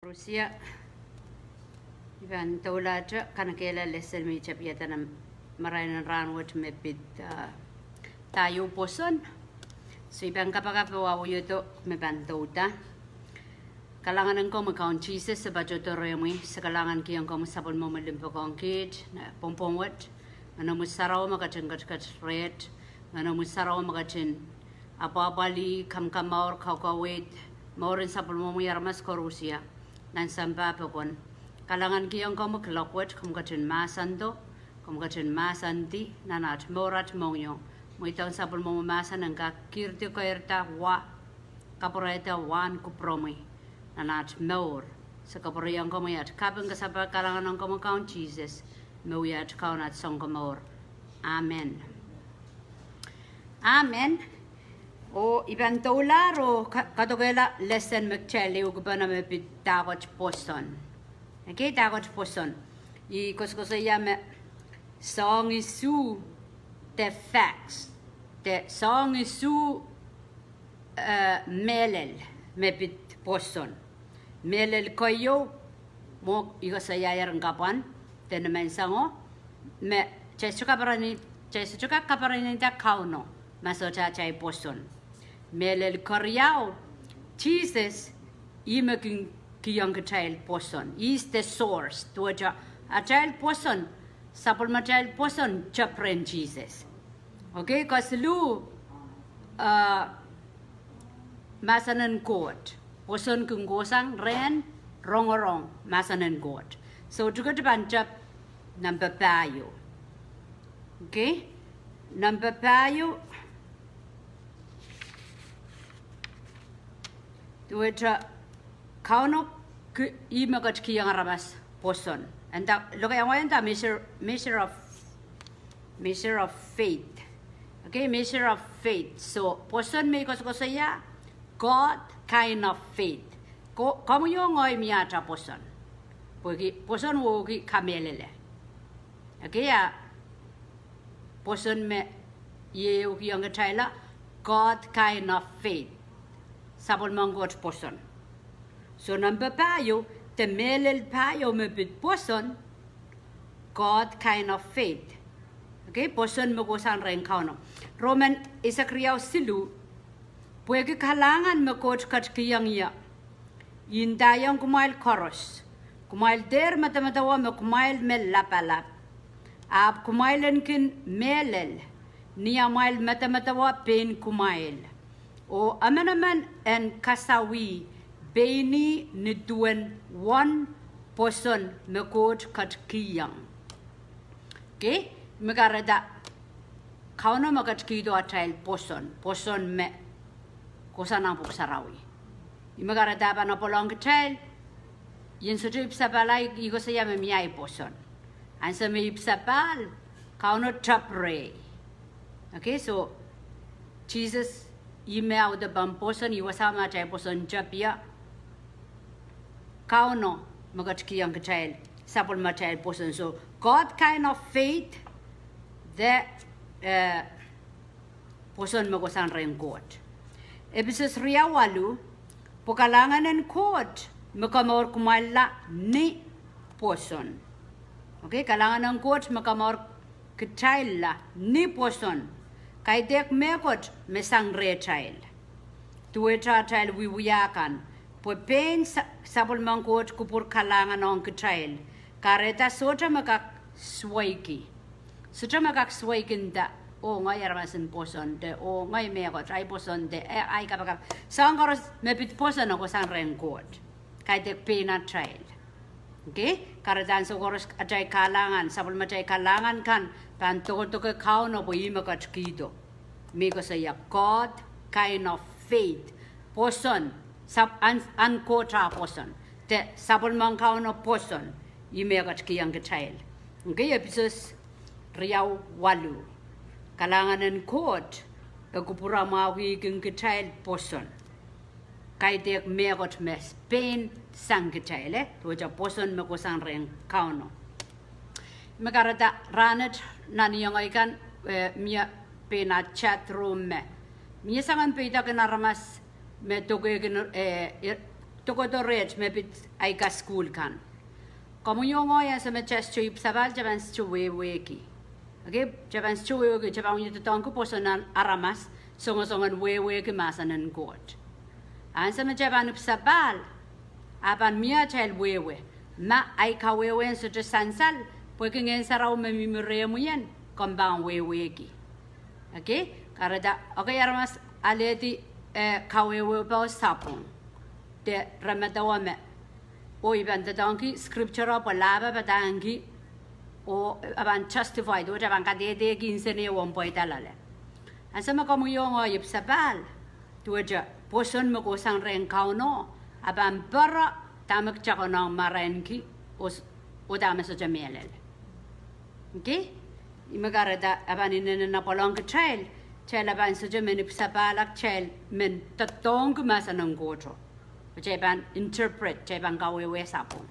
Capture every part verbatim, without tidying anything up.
Koarusie, I pahn doulahte kanekehla lesen me I tapiada nan marain en rahnwet me pid, ah, Dah Ehu Pwoson. So I pahn kapakap oh awihdo me pahn douda. Kalahngan en komwi Kaun Sises, se patohdo rehmwi, se kalahngan kihong komwi sapwellimomwi limpoak ong kiht nan pwongpwong wet, Ngehnomwi Sarawi me ketin ketiket reht, Ngehnomwi Sarawi me ketin apwahpwalih, kamakamour, kaukaweid mouren sapwellimomwi aramas koarusie nan sampah pokon. Kalahngan kihong komwi kuloak wet, komw ketin mahsendo, komw ketin mahsanih nan at mour, at mohngiong. Mweidohng sapwellimomwi mahsen en kak keirda wa, kapwurehda wahn kupwuromwi nan at mour. Se kapwurehiong komwi at kaping, kasapahl, kalahngan ong komwi Kaun Sises, me wia at Kaun, at Sounkomour. Amen. Amen. Oh I pahn doulahr oh ka-, kadokehla lesen me kitail ehukipene me pid Dahkot Pwoson. Okay, Dahkot Pwoson. I koasokoasoia me soahng isuh de facts, de soahng isuh, eh, mehlel me pid pwoson. Mehlel keieu, mwo I koasoiaier en kapwan, de ni menseng o, me kitail sohte kak kaperenida Kauno ma sohte atail pwoson. Mehlel keriau, Sises, ih me kin kihong kitail pwoson. He is the source. Duwehte atail pwoson, sapwellimatail pwoson, tep rehn Sises. Okay, kesiluh, ah, mahsen en Koht. Pwoson kin kohsang rehn rongorong mahsen en Koht. So tiket pahn tep nempe pahieu. Okay, nempe pahieu. Duwehte Kauno, ih me ketikihong aramas pwoson. Nda, lokaiahn wai nda measure, measure of, measure of faith. Okay, measure of faith. So pwoson me I koasokoasoia, God's kind of faith. Ko-, komwi oh ngehi mie ata pwoson. Pwehki pwoson wehwehki kamehlele. Okay, a pwoson me I ehukihong kitailla, God's kind of faith. Sapwellimen Koht pwoson. So nempe pahieu, de mehlel pahieu me pid pwoson, God's kind of faith. Okay, pwoson me kohsang rehn Kauno. Roman eisek riau siluh, pwehki kalahngan me Koht ketikihong ie, I ndaiong kumwail koaros, kumwail dehr medemedewe me kumwail me lapalap, ahpw kumwail en kin mehlel ni amwail medemedewe pein kumwail, oh emenemen en kasawih pein ih ni duwen uwen pwoson me Koht ketikihong. Okay, ih me kahrehda Kauno me ketikihdo atail pwoson, pwoson me kohsang nan Pwuhk Sarawi. Ih me kahrehda pahn apwal ong kitail, I en sohte ipwsapahl, I koasoia me mie ahi pwoson. Ansou me I ipwsapahl, Kauno tep rehi. Okay, so Sises, ih me audepen pwoson, ih wasao me atail pwoson tep ie. Kauno me ketikihong kitail sapwellimatail pwoson. So God's kind of faith, de, eh, pwoson me kohsang rehn Koht. Episos riau waluh, pwe kalahngan en Koht me komour kumwailla ni pwoson. Okay, kalahngan en Koht me komour kitailla ni pwoson, kaidehk mehkot me sang rehtail, duwehte atail wiewia kan, pwe pein sa-, sapwellimen Koht kupwur kalahngan ong kitail, kahrehda sohte me kak suweiki. Sohte me kak suweiki nda, oh ngehi aramas en pwoson, de oh ngehi mehkot, ahi pwoson, de, eh, ahi kapakap. Soahng koaros me pid pwoson e kohsang rehn Koht, kaidehk pein atail. Okay, kahrehda ansou koaros atail kalahngan, sapwellimatail kalahngan kan pahn dokedoke Kauno pwe ih me ketikihdo. Me I koasoia God's kind of faith. Pwoson, sap-, ahn, ahn Koht ah pwoson, de sapwellimen Kauno pwoson, ih me ketikihong kitail. Okay, Episos riau waluh. Kalahngan en Koht e kupwuramwahukihkin kitail pwoson, kaidehk mehkot me pein sang kitail, eh, duwehte pwoson me kohsang rehn Kauno. Me kahrehda rahnwet nan iengei kan, eh, mie pein ah chat room me mie soangen peidek en aramas me dokehkin, eh, dokodoret me pid ahi kasukuhl kan. Komwi oh ngehi ansou me kitail sohte ipwsapahl, kitail pahn sohte wehwehki. Okay, kitail pahn sohte wehwehki, kitail pahn wie doadoahngki pwoson en aramas, songosong en wehwehki mahsen en Koht. Ansou me kitail pahn ipwsapahl, a pahn mie atail wehwe, ma ahi kawehwe en sohte sansal, pwehki Ngehn Sarawi me mihmi rehmwi en, komw pahn wehwehki. Okay, kahrehda, okay, aramas alehdi, eh, kawehwe pwukoa sapwung. De re medewe me, oh I pahn doadoahngki scripture pwe lahpo padahngki, oh e pahn justify, duwehte e pahn kadehdehki nsen ehu omw pweida loale. Ansou me komwi oh ngehi ipwsapahl, duwehte pwoson me kohsang rehn Kauno, a pahn pere dahme kitail konehng marainki, oh s-, oh dahme sohte mehlel. Okay? Ih me kahrehda e pahn inenen apwal ong kitail, kitail a pahn sohte men ipwsapahl, kitail men doadoahngki mahsen en Koht. Kitail pahn interpret, kitail pahn kawehwe sapwung.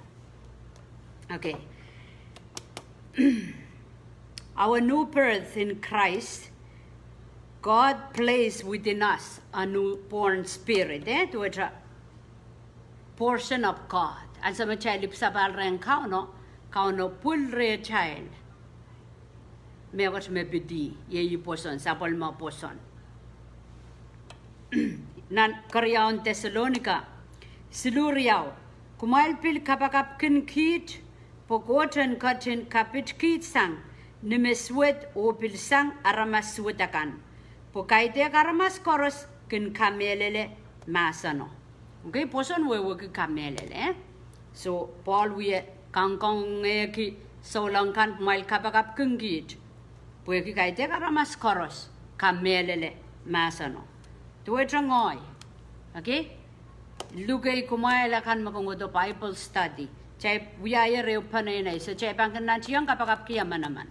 Okay. Our new birth in Christ, God placed within us a newborn spirit. Eh, duwehte portion of God. Ansou me kitail ipwsapahl rehn Kauno, Kauno pwil rehtail mehkot me pid ih, iei pwoson, sapwellime pwoson. Nan keriaun Tesalonika siluh riau, kumwail pil kapakapkin kiht, pwe Koht en ketin kapitkihdsang ni me suwed oh pil sang aramas suwed akan, pwe kaidehk aramas koaros kin kamehlele mahseno. Okay, pwoson wehwehki kamehlele, eh? So Pohl wie kangkangehki souleng kan, kumwail kapakapkin kiht, pwehki kaidehk aramas koaros kamehlele mahseno. Duwehte ngehi. Okay? Lukei kumwail akan me kin kohdo Bible study. Kitail wiahier ehu peneinei, so kitail pahn kin nantihong kapakapki manaman.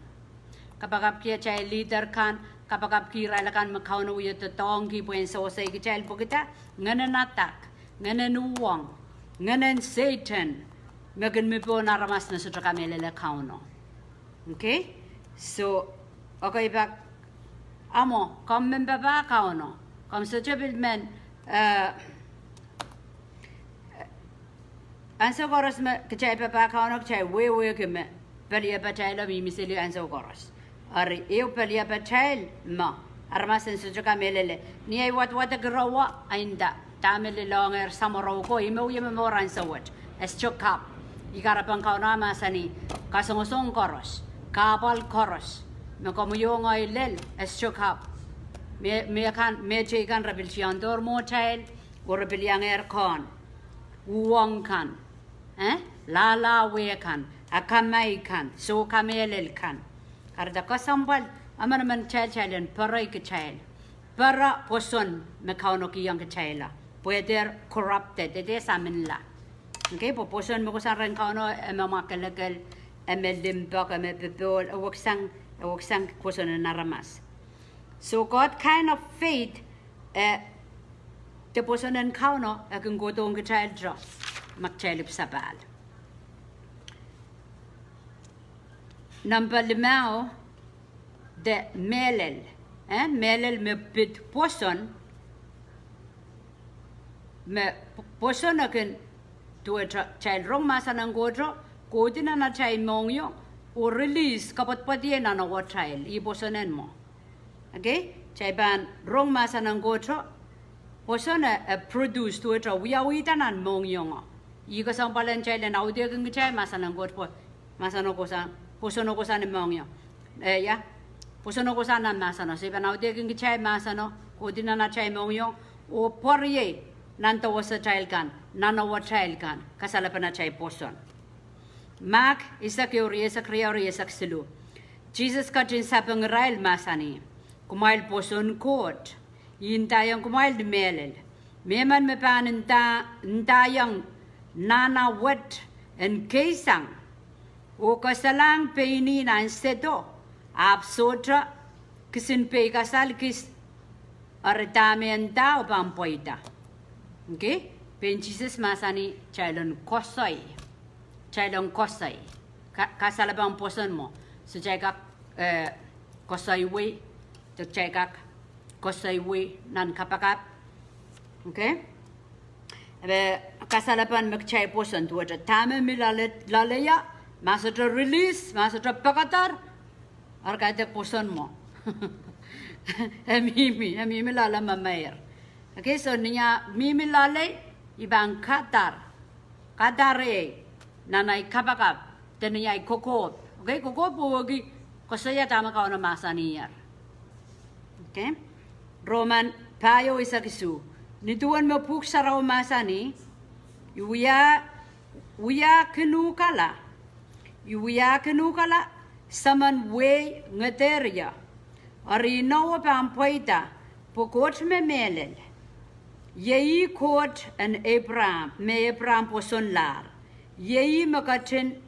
Kapakapki atail leader kan, kapakapki irail akan me Kauno wie doadoahngki pwehn sewese kitail pwehki dah, ngehnen adak, ngehnen uhwong, ngehnen Sehdan, me kin mi pohn aramas me sohte kamehlele Kauno. Okay? So, okay, pak, amwo, komw men papah Kauno, komw sohte pil men, eh, ansou koaros me kitail papah Kauno, kitail wehwehki me peliepatail o mihmi seli ansou koaros. Eri ehu peliepatail me aramas en sohte kamehlele. Ni ahi wadwadek irowo, e nda, dahme lelohngehr samworo ko, ih me wie momour ansou wet, e sohte kapw. Ih kahrepen Kauno mahsanih, kasongosong koaros, kahpwal koaros me komwi oh ngehi lel, e sohte kapw. Me, me kan, mehteikan re pil tiahk dohr mwohtail, oh re pil iangehr kehn, uhwong kan, eh, lahlahwe kan, akamai kan, soh kamehlel kan. Kahrehda kesempwal, emenemen kitail, kitail en perei kitail, pere pwoson me Kauno kihong kitailla, pwe dehr corrupted, e dehr saminla. Okay, pwe pwoson me kohsang rehn Kauno, e me mwakelekel, e me limpoak, e me popohl, e weksang, e weksang pwoson en aramas. So what kind of faith, eh, de pwoson en Kauno e kin kohdohng kitail, ma kitail ipwsapahl. Nempe limau, de mehlel, eh, mehlel me pid pwoson, me pw-, pwoson e kin, duwehte kitail rong mahsen en Koht, kohdi nan atail mohngiong, oh release, kapwedpwedier nan atail, ih pwoson en mwo. Okay? Kitail pahn rong mahsen en Koht, pwoson e, e produce, duwehte wiawihda nan mohngiong. Ih kesempwal en kitail en audehkin kitail mahsen en Koht, pwe mahseno kohsang, pwosono kohsang nan mohngiong. Eh, ia, pwosono kohsang nan mahseno. Se pahn audehkin kitail mahseno, kohdi nan atail mohngiong, oh pwuriei nan dewesatail kan, nan atail kan, kasalepen atail pwoson. Mark eisek ehu, rieisek riau, rieisek siluh. Sises ketin sapeng irail mahsanih, kumwail pwoson Koht, e ndaiong kumwail ni mehlel. Mehmen me pahn nda-, ndaiong nahna wet en keisang, oh keselahng pein ih nan sehdo, ahpw sohte kisin peikasal kis, eri dahme e nda e pahn pweida. Okay? Pein Sises mahsanih, kitail en koasoi. Kitail en koasoi. Ka-, kasalepen pwoson mwo. So kitail kak, eh, koasoiwei. Kitail kak koasoiwei nan kapakap. Okay? E kasalepen me kitail pwoson duwehte dahme mi loale, loaleie, ma sohte release, ma sohte pekeder, eri kaidehk pwoson mwo. E mihmi, e mihmi loale me meir. Okay, so ni ah mihmi loalei, I pahn kadar, kadar ei, nan ei kapakap, de ni ei kokohp. Okay, kokohp wehwehki koasoia dahme Kauno mahsaniher. Okay? Roman pahieu eisek isuh. Ni duwen me Pwuhk Sarawi mahsanih, I wia, wiahkinuhkala, I wiahkinuhkala semen wehi ngeder ie, eri inowo pahn pweida, pwe Koht me mehlel, iei ih Koht en Eipraam, me Eipraam pwosonlahr, iei ih me ketin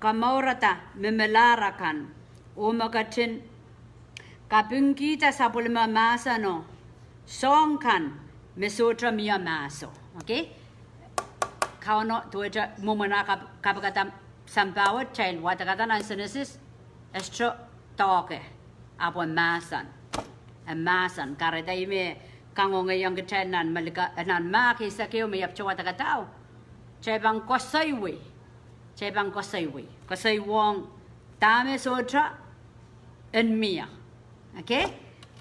komourada me melahr akan, oh me ketin kapingkihda sapwellime mahseno soahng kan me sohte mie mahso. Okay? Kauno duwehte mwomwen ah kap-, kapikada sampah wet, kitail wadekada nan Senesis, e sohte doahke, ahpw e mahsen. E mahsen. Kahrehda ih me kangoangehiong kitail nan Melka, nan Mahk eisek ehu me I ahpwte wadekadao. Kitail pahn koasoiwei, kitail pahn koasoiwei, koasoiwohng dahme sohte en mie. Okay?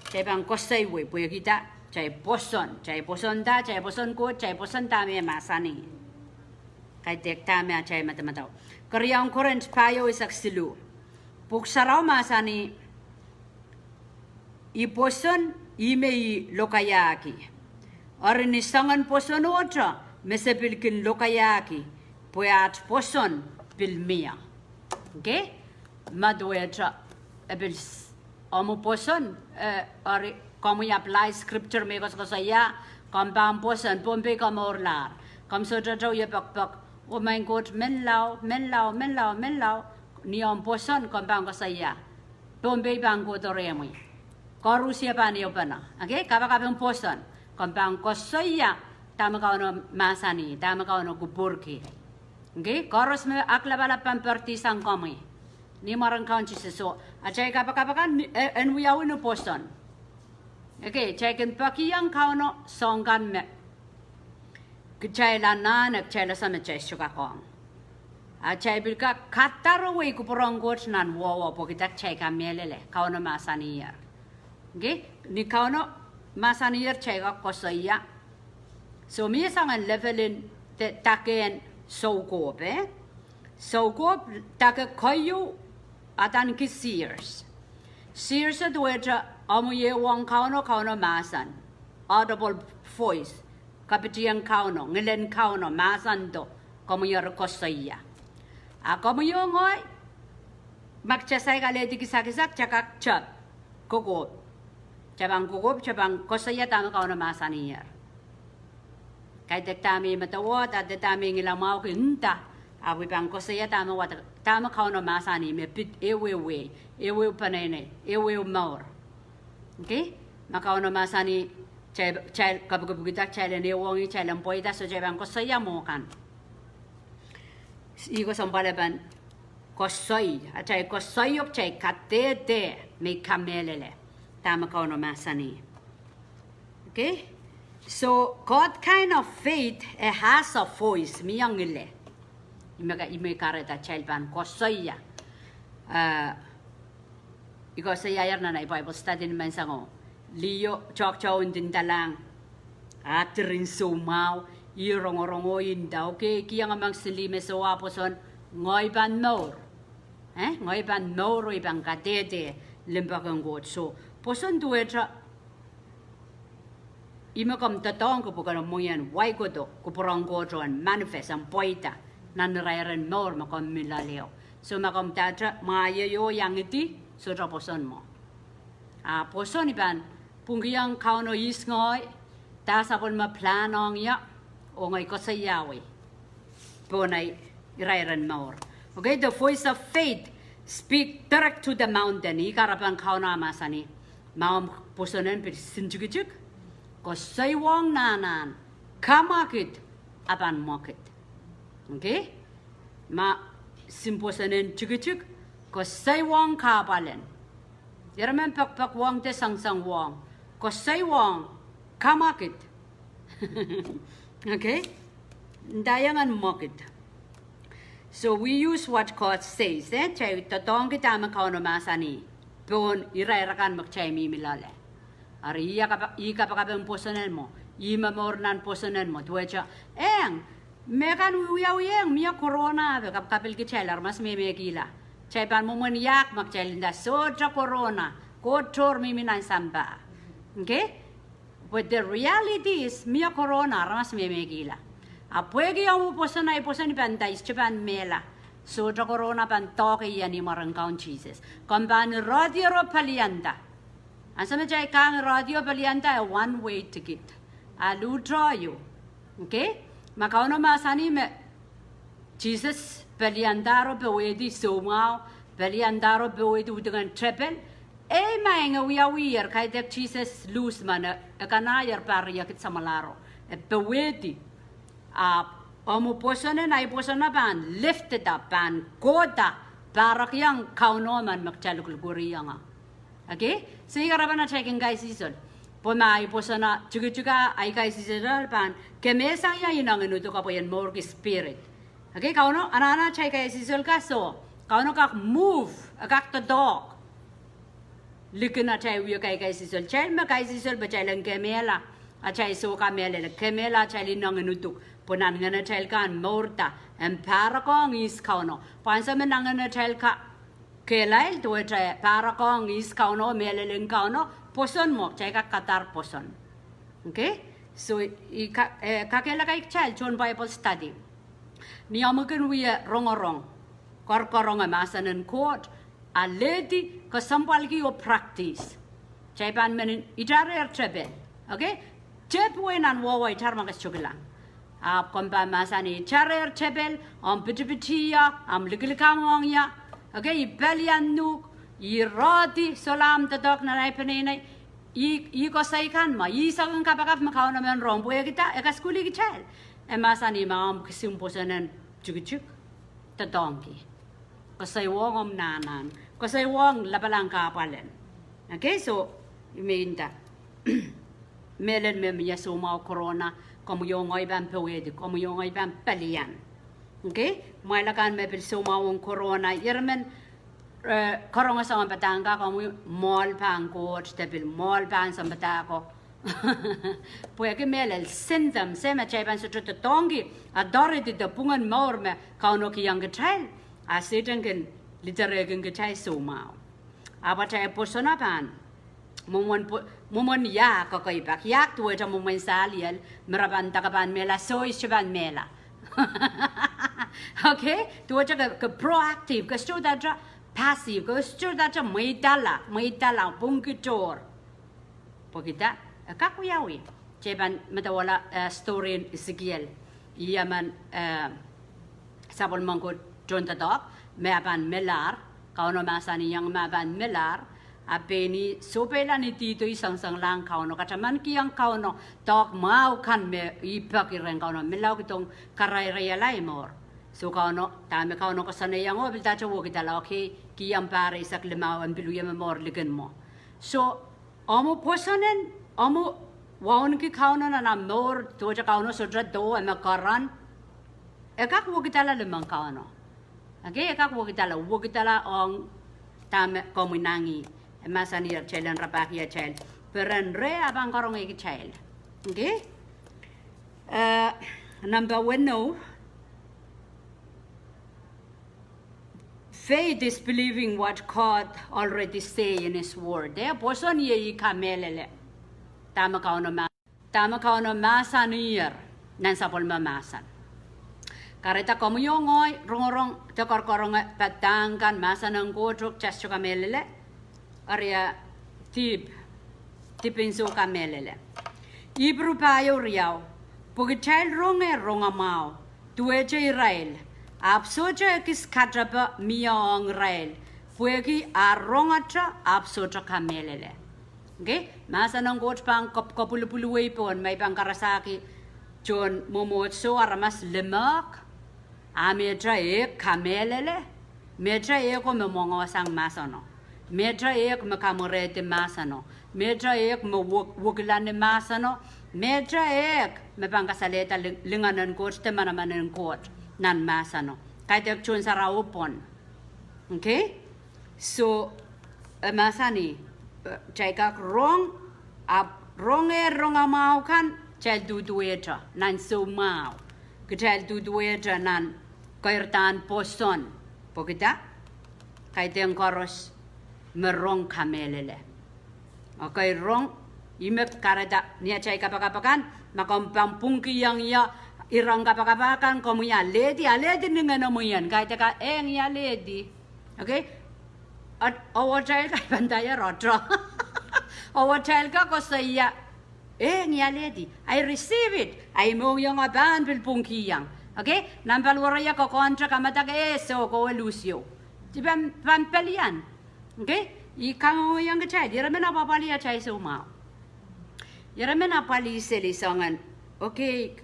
Kitail pahn koasoiwei pwehki dah? Kitail pwoson, kitail pwoson dah? Kitail pwoson Koht, kitail pwoson dahme e mahsanih. Kaidehk dahme atail madamadau. Keriaun Korint pahieu eisek siluh. Pwuhk Sarawi mahsanih, I pwoson, ih me I lokaiahki. Eri ni soangen pwoson ohte me se pil kin lokaiahki, pwe aht pwoson pil mie. Okay? Ma duwehte e pil s-, omw pwoson, eh, eri komwi apply scripture me koasokoasoia, komw pahn pwoson, Pohnpei komourlahr. Komw sohte wie pekpek, oh maing Koht, menlau, menlau, menlau, menlau, ni omw pwoson komw pahn koasoia, Pohnpei pahn kohdo rehmwi. Koaros ie pahn ehupene. Okay, kapakap en pwoson. Komw pahn koasoia dahme Kauno mahsanih, dahme Kauno kupwurki. Okay, koaros me aklapalap pahn poaridi sang komwi ni mwaren Kaun Sises. Soh, atail kapakap akan, e, en wiawi ni pwoson. Okay, kitail kin pekihong Kauno soahng kan me kitail anahne, kitail ese me kitail sohte kak ong. A kitail pil kak kadarowei kupwuren Koht nan wowo pwehki dah? Kitail kamehlele Kauno mahsaniher. Okay? Ni Kauno mahsaniher kitail kak koasoia. Soh, mie soangen level en de-, dakehn soukohp, eh? Soukohp dake keieu adaneki seers. Seers e duwehte omw iang Kauno, Kauno mahsen. Audible voice. Kapitien Kauno, ngilen Kauno mahsendo, komwi eri koasoia. A komwi oh ngehi, ma kitail saik alehdi kisakis, kitail kak tep, kokohp. Kitail pahn kokohp, kitail pahn koasoia dahme Kauno mahsaniher. Kaidehk dahme I medewe, de dahme I ngilamwahuki, nda, ahpw I pahn koasoia dahme wad-, dahme Kauno mahsanih me pid ehuehu wehi, ehuehu peneinei, ehuehu mour. Okay? Ma Kauno mahsanih, kitail, kitail kapikipikda, kitail en ehuong ih, kitail en pweida, soh, kitail pahn koasoia mwo kan. Ih kesempwalpen koasoi, atail koasoi oh kitail kadehde me I kamehlele dahme Kauno mahsanih. Okay? So, what kind of faith has a voice? Mie ngile. Ih me ka-, ih me kahrehda kitail pahn koasoia. Ah, I koasoiaier nan ei Bible study ni menseng o. Liho, toahkte oh ndindalahng, ah, diren soumwahu, ih rongorong oh nda, okay, kihong among sili me soh ah pwoson, ngehi pahn mour. Eh, ngehi pahn mour oh I pahn kadehde limpoak en Koht. Soh, pwoson duwehte ih me komw doadoahngki pwe komw en wai kohdo kupwuren Koht en manifest, en pweida nan irairen mour me komw mi loaleo. Soh, ma komw dahte mwahiei oh iangidi, sohte pwoson mwo. A pwoson I pahn pwungkihong Kauno ihs ngehi, dah sapwellime plan ong ie, oh ngehi koasoiawi pohn ei irairen mour. Okay, the voice of faith speak direct to the mountain. Ih kahrepen Kauno ah mahsanih, ma omw pwoson en pil sin tikitik, koasoiwohng nahnahn, kamwakid, a pahn mwakid. Okay? Ma simpwoson en tikitik, koasoiwohng kahpwal en. Ire men pekpekwohng de sengiseng wohng, koasoiwohng, kamwakid. Okay? Ndaiong en mwekid. So we use what God says, eh? Kitail doadoahngki dahme Kauno mahsanih pohn irair akan me kitail mihmi loale. Eri ih kapakapen pwoson en mwo, ih momour nan pwoson en mwo, duwehte, eng, me kan wiawi eng, mie corona, ahpw kapikapil kitail, aramas mehmehkihla. Kitail pahn mwomwen iahk ma kitail nda sohte corona, Koht tohr mihmi nan sampah. Okay? But the reality is, mie corona, aramas mehmehkihla. Ahpw pwehki omw pwoson, ahi pwoson pahn nda ihs te pahn mehla. Sohte corona pahn doahke ih ni mwaren Kaun Sises. Komw pahn irehdi oh pelianda. Ansou me kitail kang irehdi oh pelianda, e one way ticket. A luhte ieu. Okay? Ma Kauno mahsanih me Sises peliandahr oh powehdi soumwahu, peliandahr oh powehdi udingen tepel, ei, ma e nge wiawiher, kaidehk Sises luhs men, e kanahier pahr riekid samwalahro, e powehdi. Ahpw omw pwoson en, ahi pwoson pahn lifted up, pahn kohda pahrekiong Kauno men me kitail luklukeriong. Okay? So ih kahrepen atail kin kaisihsol. Pwe ma ahi pwoson, tikitik, ahi kaisihsol pahn kemehsang ie ineng en uduk, ahpw e en mourki spirit. Okay, Kauno anahne atail kaisihsol ka, so Kauno kak move, e kak doadoahk likin atail wie kaikaisihsol. Kitail me kaisihsol pwe kitail en kemehla atail soukamehlele, kemehla atail ineng en uduk, pwe nan ngenatail kan mourda en pahrekohng ihs Kauno. Pwe ansou me nan ngenatail ka kehlail, duwehte pahrekohng ihs Kauno, mehlelen Kauno, pwoson mwo, kitail kak kadahr pwoson. Okay? So, I ka, eh, kakehlaka kitail tohn Bible study. Ni omw kin wie rongorong koarkoaronge mahsen en Koht, alehdi kesempwalki oh practice. Kitail pahn men itar ehr tepel. Okay? Tep wei nan wehwe itar ma ke sohte kilang. Ahpw komw pahn mahsanih itar ehr tepel, omw pitipiti ie, omw likilikamwong ie. Okay, I pelian nuhk, I irehdi, solahr omw doadoahk nan ahi peneinei, ih, ih koasoi kan me, ih soangen kapakap me Kauno men rong pwehkida, e kasukuhlih kitail. E mahsanih ma omw kisin pwoson en tikitik, doadoahngki. Koasoiwohng omw nahnahn, koasoiwohng lapalahn kahpwal en. Okay, so, I men nda mehlel me mie soumwahu corona, komwi oh ngehi pahn powehdi, komwi oh ngehi pahn pelian. Okay? Kumwail akan me pil soumwahu ong corona, irail men, eh, karonge soangen padahk kan, komwi mwohl pahn Koht, de pil mwohl pahn sounpadahko. Pwehki mehlel symptoms, eh, me kitail pahn sohte doadoahngki authority de pwungen mour me Kauno kihong kitail, a Sehdan kin literehkin kitail soumwahu. Ahpw atail pwoson pahn mwomwen pwo-, mwomwen iahk, ekei pak iahk, duwehte mwomwen saliel, me re pahn nda ke pahn mehla, soh, ihs te pahn mehla. Okay? Duwehte ke, ke proactive, ke sohte dahte passive, ke sohte dahte mweidala, mweidala, pwungki tohr. Pwehkida, e kak wiawi. Kitail pahn medewehla, eh, story en Esekiel. Ih emen, eh, sapwellimen Koht tohndoadoahk, me e pahn melahr, Kauno mahsanihong me e pahn melahr, a pein ih sohpeila ni dihdo, ih sengisenglahng Kauno, katamankihong Kauno doadoahk mwahu kan me ih peki rehn Kauno, melahr kihong karairai ahi mour. So Kauno, dahme Kauno koasoanehiongo, pil dahte wekidala, okay, kihong pahr eisek limau, en pil wie momour likin mwo. So, omw pwoson en, omw wauneki Kauno nan omw mour, duwehte Kauno sohte doh, e me keren, e kak wekidala limmen Kauno. Okay, e kak wekidala, wekidala ong dahme komwi nangih. E mahsanih kitail en rapahki atail peren reh, a pahn karonge kitail. Okay? Eh, number one, no. Faith is believing what God already say in His word. Eh, pwoson iei kamehlele dahme Kauno ma-, dahme Kauno mahsaniher nan sapwellime mahsen. Kahrehda komwi oh ngehi rongorong de koarkoaronge padahk kan, mahsen en Koht, oh kitail sohte kamehlele, eri e dihp, dihp en soh kamehlele. Ipru pahieu riau, pwe kitail ronge rongamwahu duwehte irail, ahpw sohte ekis katepe mie ong irail, pwehki ar rongete ahpw sohte kamehlele. Okay? Mahsen en Koht pahn kop-, kopwulipwulwei pohn, me I pahn karasahki tohn mwomwohdiso, aramas limehk, a mehte e kamehlele, mehte e ko me mwongohsang mahseno. Mehte ehk me kamwerehdi mahseno. Mehte ehk me wek-, wekila ni mahseno. Mehte ehk me pahn kasalehda ling-, lingan en Koht de manaman en Koht nan mahseno. Kaidehk tohn sarawi pwon. Okay? So, e mahsanih, eh, kitail kak rong, ahpw rongehr rongamwahu kan, kitail duduwehte nan soumwahu. Kitail duduwehte nan keirdahn pwoson. Pwehki dah? Kaidehn koaros me rong kamehlele. Okay, rong, ih me kahrehda ni atail kapakap akan, ma komw pahn pwungkihong ie iren kapakap akan, komwi alehdi, alehdi ningen omwi en, kaidehk, eh, ngehi alehdi. Okay? At, oh, atail ka pahn ndahier oto. Oh, atail ka koasoia, eh, ngehi alehdi. I receive it. Ahi mohngiong, I pahn pil pwungkihong. Okay? Nan paliwere ie ke kohn te kamadahki, eh, soh, kowe luhs ieu. I pahn, pahn pelian. Okay? I kangoange kitail, ire men apwapwalih atail soumwahu. Ire men apwalih seli soangen, okay,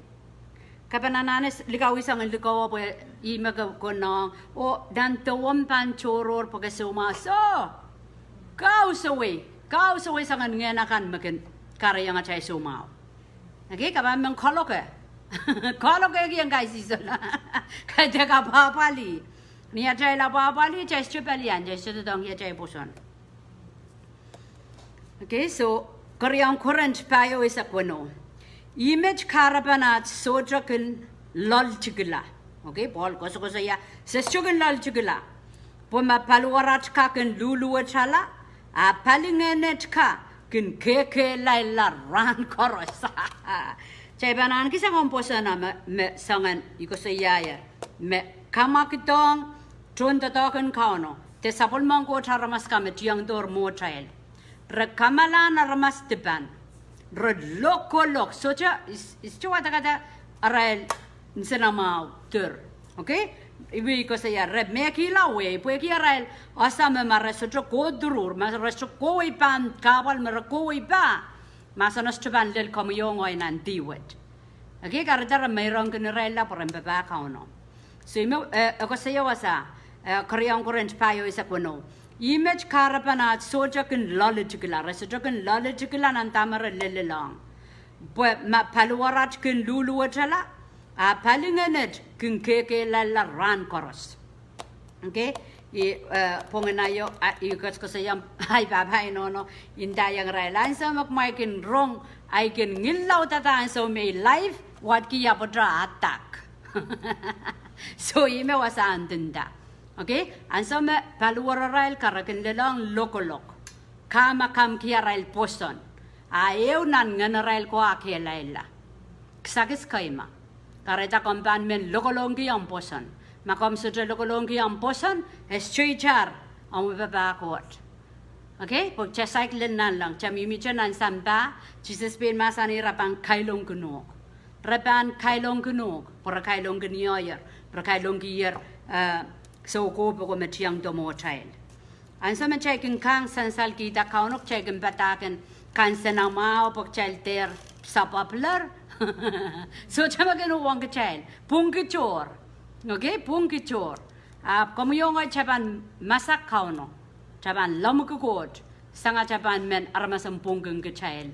ke pahn anahne s-, likawih soangen likowo pwe ih me ke konehng, oh nan dewemw pahn tohrohr pwe ke soumwahu. Soh, kausewei, kausewei soangen ngehn akan me kin kahrehiong atail soumwahu. Okay, ke pahn men kaloke. Kaloke kihong kaisihsol. Kaidehk apwapwalih. Ni atail apwapwalih, kitail sohte pelian, kitail sohte doadoahngki atail pwoson. Okay, so, keriaun Korint pahieu eisek weneu. Ih met kahrepen aht sohte kin loaltikihla. Okay, Pohl koasokoasoia, se sohte kin loaltikihla. Pwe ma paliwar aht ka kin luhluwetala, a palingehned ka kin kehkehlailla rahn koaros. Kitail pahn ahneki soangen pwoson me, me soangen I koasoiaier, me kamwakidohng tohndoadoahk en Kauno, de sapwellimen Koht aramas ka me tiongdohr mwohtail. Re kamalahn aramas dipan. Re lokolok. Sohte, I s-, I sohte wadekada arail nsenamwahu dir. Okay? Ih me I koasoia, re mehkihla wehi pwehki arail ese me ma re sohte kohduruhr, ma re sohte kohwei pahn kahpwal me re kohwei pah, mahsen o sohte pahn lel komwi oh ngehi nan dih wet. Okay, kahrehda re meirongkin irailla pwe re en papah Kauno. So ih me, eh, e koasoia wasa, eh, keriaun Korint pahieu eisek weneu. Ih met kahrepen aht sohte kin loalitikihla, re sohte kin loalitikihla nan dahme re lelelohng. Pwe ma paliwar aht kin luhluwetala, a palingehned kin kehkehlailla rahn koaros. Okay, I, eh, pwongin aio, a, I koasokoasoia ahi pahpa I nohno, I ndaiong irail, ansou me kumwail kin rong, ahi kin ngil laudada ansou me I live, wadki ia pwoato adak. So ih me wasa ndinda. Okay, ansou me paliwararail ka re kin lelohng lokolok, ka me kamwkihla arail pwoson, a ehu nan ngenerail ko a kehlailla. Kisakis keima. Kahrehda komw pahn men lokolongki omw pwoson. Ma komw sohte lokolongki omw pwoson, e sohte itar omw papah Koht. Okay, pwe kitail saikinte nanleng, kitail mihmihte nan sampah, Sises pein mahsanih re pahn kailongkin uhk. Re pahn kailongkin uhk, pwe re kailongkin ioier, re kailongkier, eh, soukohp oko me tiongdo mwohtail. Ansou me kitail kin kang sansalkihda Kauno, kitail kin padahk en kansenamwahu pwe kitail dehr sa popular. Sohte me kin uhwong kitail. Pwungki tohr. Okay, pwungki tohr. Ahpw komwi oh ngehi kitail pahn masak Kauno, kitail pahn lemmwiki Koht, sang atail pahn men aramas en pwungkin kitail.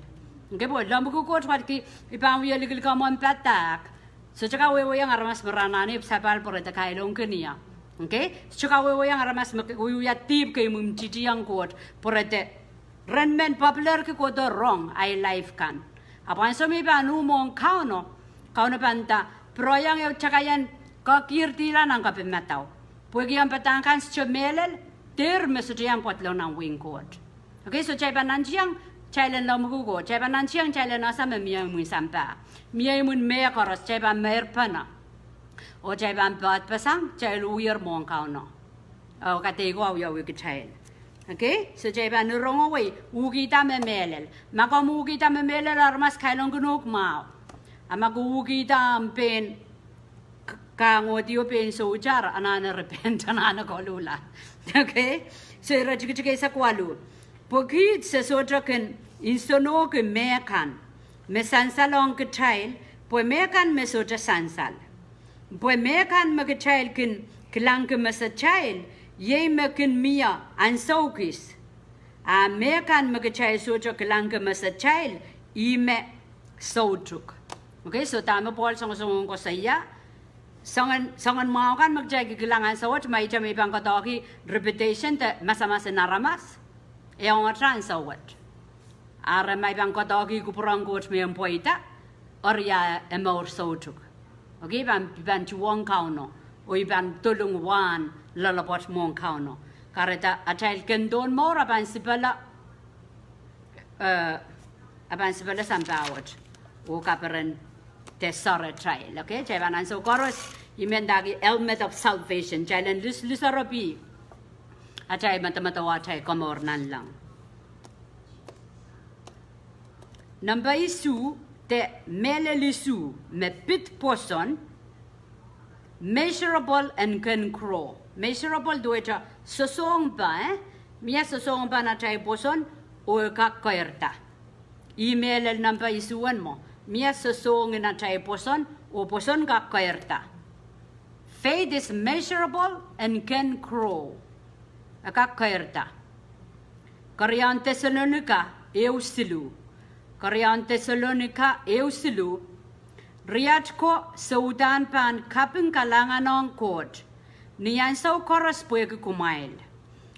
Okay, pwe lemmwiki Koht wadki, I pahn wie likilik omw en padahk. Sohte kawehwehiong aramas me re anahne sapahl pwe re de kailongkin ie. Okay? Sohte kawehwehiong aramas me wiewia dihp kei me imwintihtiong Koht pwe re de, ren men popular ki kohdo rong ahi live kan. Ahpw ansou me I pahn uh mwohn Kauno, Kauno pahn nda, pwuroiong ehu takaien kokirdihla nan kapehmadau. Pwehki omw padahk kan sohte mehlel, dehr me sohte iang pwadlong nan wehin Koht. Okay, so kitail pahn nantihong kitail en lemmwiki Koht, kitail pahn nantihong kitail en ese me mie imwin sampah, mie imwin mehkoaros, kitail pahn meirpene. Oh kitail pahn poadpeseng, kitail wier mwohn Kauno, oh kadeiko wiawi kitail. Okay, so kitail pahn irongowei, uhkihda me mehlel. Ma komw uhkihda me mehlel, aramas kailongkin uhk mwahu. A ma ke uhkihda omw pein k-, kangohdi oh pein soutar, anahne re pein anahne koluhla. Okay, so ire tikitik eisek waluh. Pwe kiht se sohte kin nsenohki mehkan me sansalohng kitail, pwe mehkan me sohte sansal. Pwe mehkan me kitail kin kilangki mesetail, iei me kin mie ansou kis. A mehkan me kitail sohte kilangki mesatail, ih me soutuk. Okay, so dahme Pohl songosong koasoia, soangen, soangen mwahu kan me kitail kikilang ansou wet, ma ihte me I pahn koadoahki repetition de masamas en aramas, e ong atail ansou wet. Ahpw ma I pahn koadoahki kupwuren Koht me I pweida, eri e mour soutuk. Okay, I pahn, I pahn tuhwong Kauno, oh I pahn dolung wahn loalopwoat mwohn Kauno. Kahrehda atail kin dohn mour a pahn sipala, eh, a pahn sipala sampah wet, oh kaperen de soaratail. Okay, kitail pahn ansou koaros, I men ndahki helmet of salvation, kitail en lis, lisoarop atail medemedewe atail komour nanleng. Nempe isuh, de mehlel isuh me pid pwoson, measurable and can grow. Measurable duwehte sosohng pahn, eh? Mie sosohng pahn atail pwoson, oh e kak keirda. Ih mehlel nempe isuh en mwo. Mie sosohng en atail pwoson, oh pwoson kak keirda. Faith is measurable and can grow. E kak keirda. Keriaun Tesalonika ehu siluh. Keriaun Tesalonika ehu siluh. Riat ko, se uhdahn pahn kaping kalahnganohng Koht ni ansou koaros pwehki kumwail,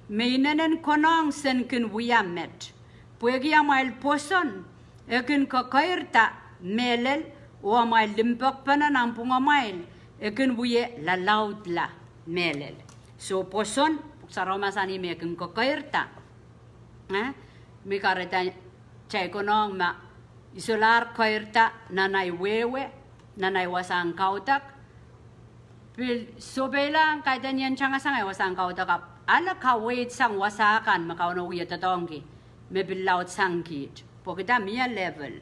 me inenen konehng sen kin wia met, pwehki amwail pwoson e kin kekeirda mehlel, oh amwail limpoakpene nanpwungamwail e kin wie lalaudla mehlel. So pwoson, Pwuhk Sarawi mahsanih me kin kekeirda. Eh? Me kahrehda kitail konehng ma I solahr keirda nan ahi wehwe, nan ahi wasahn kaudok, pil sohpeilahng kaidehn I en tangasang ahi wasahn kaudok, ahpw ale kaweid sang wasa kan me Kauno wie doadoahngki, me pil laudsang kiht. Pwehki dah? Mie level.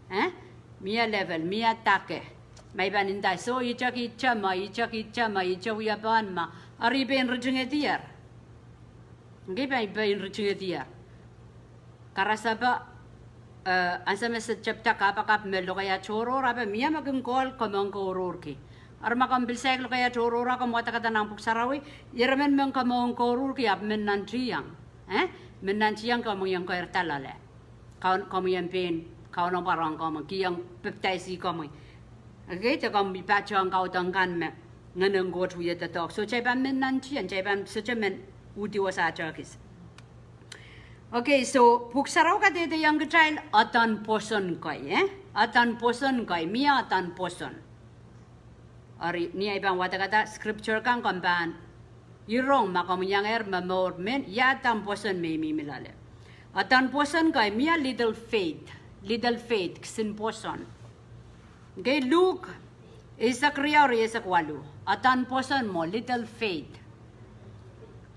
Eh? Mie level, mie dake. Ma I pahn nda soh, ihte kihte me, ihte kihte me, ihte wiepen me, eri I pein ritingedier. Okay, I pein, pein ritingedier. Karasepe, eh, ansou me se tepda kapakap me lokaia tohrohr, ahpw mie me kin call komohng kouruhrki. Eri ma komw pil saik lokaia tohrohr, a komw wadekada nan Pwuhk Sarawi, ieremen men komohng kouruhrki ahpw men nantihong. Eh? Men nantihong komwi en keirda loale. Kaun-, komwi en pein Kauno pwarohng komwi, kihong pepdaisi komwi. Okay, de komwi patehng kaudok kan me Ngehnen Koht wie doadoahk. So kitail pahn men nantihong, kitail pahn sohte men uhdi wasa tohkis. Okay, so Pwuhk Sarawi kadehdehiong kitail uhdahn pwoson kei, eh? Uhdahn pwoson kei, mie uhdahn pwoson. Eri ni ahi pahn wadekada scripture kan, komw pahn rong ma komw iangehr me mour men, ia uhdahn pwoson me I mihmi loale. Uhdahn pwoson kei, mie little faith, little faith, kisin pwoson. Okay, Luk eisek riau, rieisek waluh. Uhdahn pwoson mwo, little faith.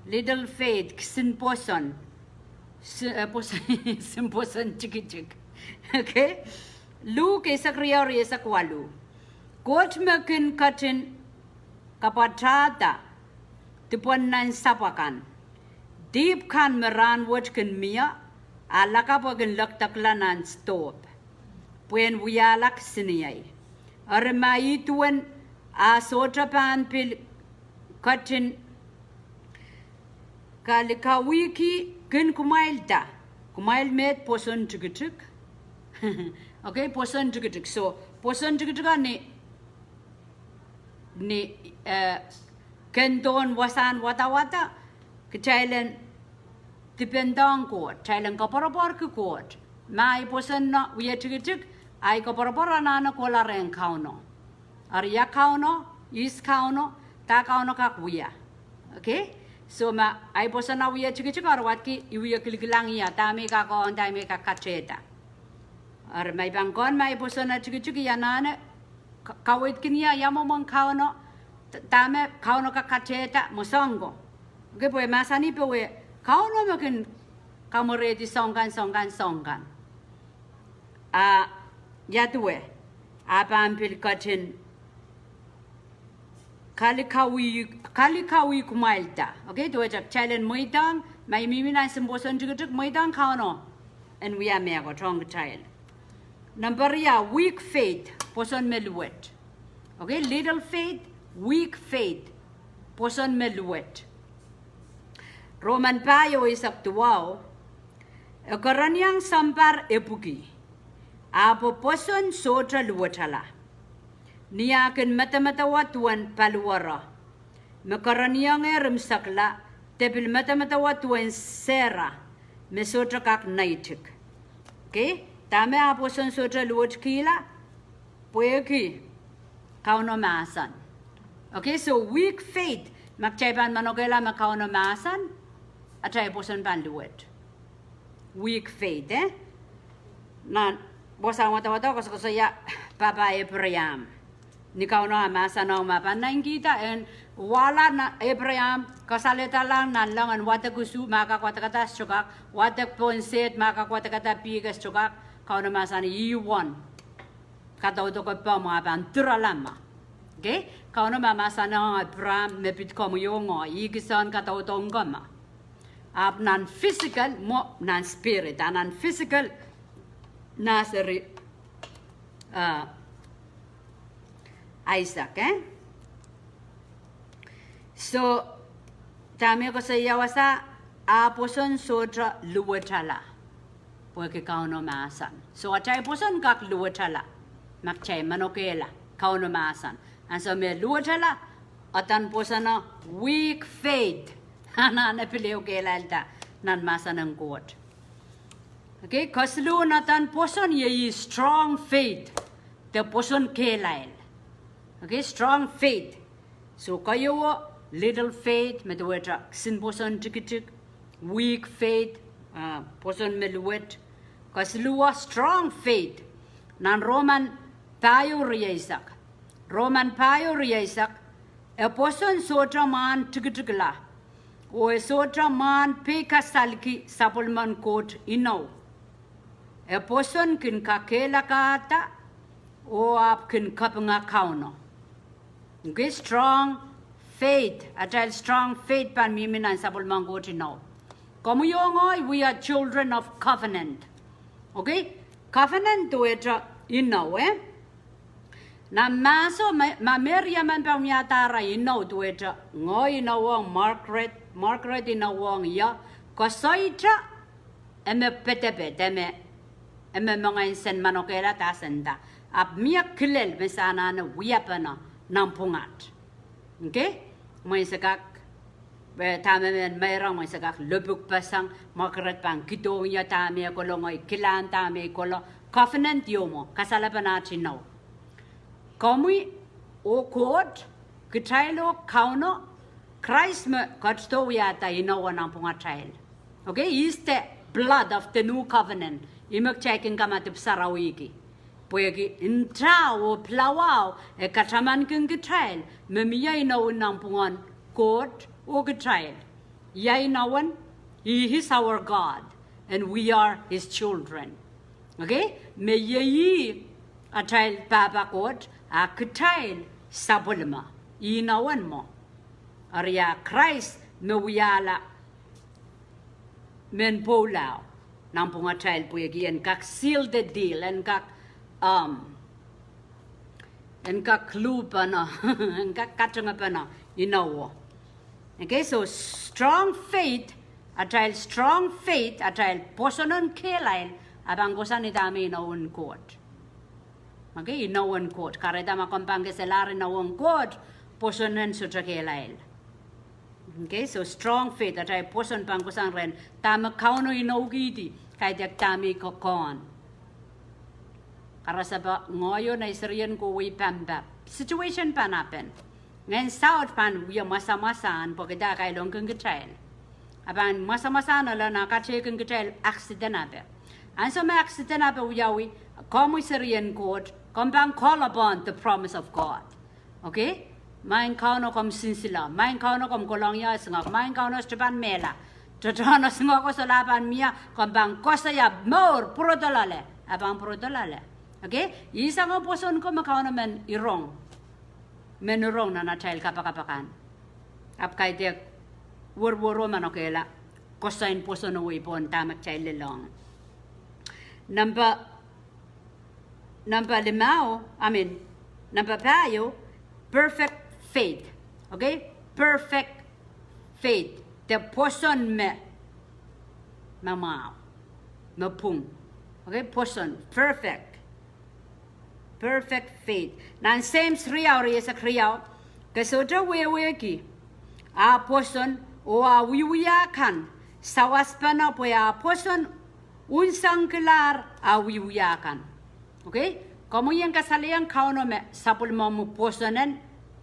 Little faith, kisin pwoson. Si-, eh, pwoson, kisin pwoson tikitik. Okay? Luk eisek riau, rieisek waluh. Koht me kin ketin kapwatahda dipwen nan sahpw akan, dihp kan me rahnwet kin mie, a lakapw e kin lekdekla nan sidohp, pwehn wiahla kisiniei. Eri ma ih duwen a sohte pahn pil ketin kalikawihki, kin kumwailda? Kumwail met pwoson tikitik. Okay, pwoson tikitik. So pwoson tikitik a ni, ni, eh, kendohn wasahn wadawad, kitail en dipendohng Koht, kitail en koapworopworki Koht. Ma ahi pwoson wie tikitik, ahi koapworopwor anahne kohla rehn Kauno. Eri ia Kauno, ihs Kauno, dah Kauno kak wia. Okay? So ma ahi pwoson wie tikitik, eri wadki I wie kilikilang ia, dahme I kak ong, dahme I kak katehda. Eri ma I pahn ken, ma ahi pwoson tikitik, I anahne ka-, kaweidkin ia, ia mwomwen Kauno, d-, dahme Kauno kak katehda mwo soang ko. Okay, pwe mahsanih pwe Kauno me kin kamwerehdi soang kan, soang kan, soang kan. A ia duwe, a pahn pil ketin kalikawih, kalikawih kumwailda. Okay, duwehte kitail en mweidohng, ma I mihmi nan kisin pwoson tikitik, mweidohng Kauno en wia mehkot ong kitail. Nempe riau, weak faith, pwoson me luwet. Okay, little faith, weak faith, pwoson me luwet. Roman pahieu eisek duwau, E kereniong sounpar epwiki, ahpw pwoson sohte luwetala. Ni ah kin medemedewe duwen paliwere, me kereniongehr imwisekla, de pil medemedewe duwen Sera, me sohte kak neitik. Okay? Dahme ah pwoson sohte luwetkihla? Pwehki Kauno mahsen. Okay, so weak faith, ma kitail pahn manokehla me Kauno mahsen, atail pwoson pahn luwet. Weak faith, eh? Nan wasa wadawad koasokoasoia pahpa Abraham. Ni Kauno ah mahsanihong me pahn naitikihda en wahla nan Abraham, kasalehda lahng nanleng en wadek usu, ma kak wadekada e sohte kak, wadek pohn sehd, ma kak wadekada pihk e sohte kak, Kauno mahsanih, I won. Kadaudoke pahmw ah pahn dirala ma. Okay? Kauno mahsanihong Abraham me pid komwi oh ngehi, I kihsang kadaudoke ma. Ahpw nan physical, mwo nan spirit, ah nan physical, nah seri, uh, Isaac, eh? So, dahme koasoia wasa, ah pwoson sohte luwetala. Pwehki Kauno mahsen. So, atail pwoson kak luwetala ma kitail manokehla Kauno mahsen. Ansou me luwetala, eden pwoson o weak faith. Anahne pil ehu kehlailda nan mahsen en Koht. Okay, kesiluhn eden pwoson iei strong faith. De pwoson kehlail. Okay, strong faith. So, keieu, little faith, me duwehte kisin pwoson tikitik, weak faith, ah, pwoson me luwet. Kesiluhwo, strong faith. Nan Roman pahieu rieisek. Roman pahieu rieisek, e pwoson sohte mwahn tikitikla, oh e sohte mwahn peikasalki sapwellimen Koht inou. E pwoson kin kakehlakahda, oh ahpw kin kapinga Kauno. Okay, strong faith, atail strong faith pahn mihmi nan sapwellimen Koht inou. Komwi oh ngehi, we are children of covenant. Okay, covenant duwehte inou, eh? Nan mahso, ma, ma me riemen pahn wiahda ara inou duwehte, ngehi inouwohng Margaret, Margaret inouwohng ie, koasoite, e me pedeped, e me, e me mengei en sen manokehla de sen nda. Ahpw mie kilel me se anahne wiahpene nanpwungat. Okay? Mwein se kak, eh, dahme mehn meirong, mwein se kak lopwukpeseng, Margaret pahn kidohng ie dahme e kolo, ngehi kilang dahme I kolo, covenant ieu mwo, kasalepen aht inou. Komwi oh Koht, kitail oh Kauno, Krais me ketido wiahda inou nanpwungatail. Okay, is the blood of the new covenant. Ih me kitail kin kamadipw sarawihki. Pwehki nta oh pilawao e katamankin kitail me mie inou nanpwungen Koht oh kitail. Ia inowen, He is our God, and we are His children. Okay? Me iei atail pahpa Koht, a kitail sapwellime. Inowen mwo. Eri a Krais me wiahla mehn pwoula nanpwungatail pwehki en kak seal the deal, en kak, um, en kak cluepene, en kak katingepene inowo. Okay, so strong faith, atail strong faith, atail pwosonon kehlail, a pahn kohsang ih dahme inowen Koht. Okay, inowen Koht. Kahrehda ma komw pahn keselahr inowen Koht, pwoson en sohte kehlail. Okay, so strong faith, atail pwoson pahn kohsang rehn dahme Kauno inoukihdi, kaidehk dahme I kokohn. Karasepe, ngehi oh nei serien kohwei pampap. Situation pahn happen. Ngehn saut pahn wia mwasamwasahn pwehki dah kailongkin kitail. A pahn mwasamwasahn ale nan kateikin kitail accident ape. Ansou me accident ape wiawi, komwi serien Koht, komw pahn call upon the promise of God. Okay? Maing Kauno komw sinsile, Maing Kauno komw kolong ie singek, Maing Kauno sohte pahn mehla. Tohtohn singek o solahr pahn mie, komw pahn koasoia mour, pwurodo loale, a pahn pwurodo loale. Okay? Ih soangen pwoson ko me Kauno men irong. Men irong nan atail kapakap akan. Ahpw kaidehk werwer o manokehla koasoin pwoson o wei pohn dahme kitail lelohng. Number, number limau, I mean, number pahieu, perfect faith. Okay? Perfect faith. De pwoson me, me mwahu. me pwung. Okay, pwoson, perfect. Perfect faith. Nan James riau, rieisek riau, ke sohte wehwehki, ah pwoson, oh ah wiewia kan, sawaspene pwe ah pwoson, unsengkilahr ah wiewia kan. Okay? Komw ien kasalehiong Kauno me sapwellimomwi pwoson en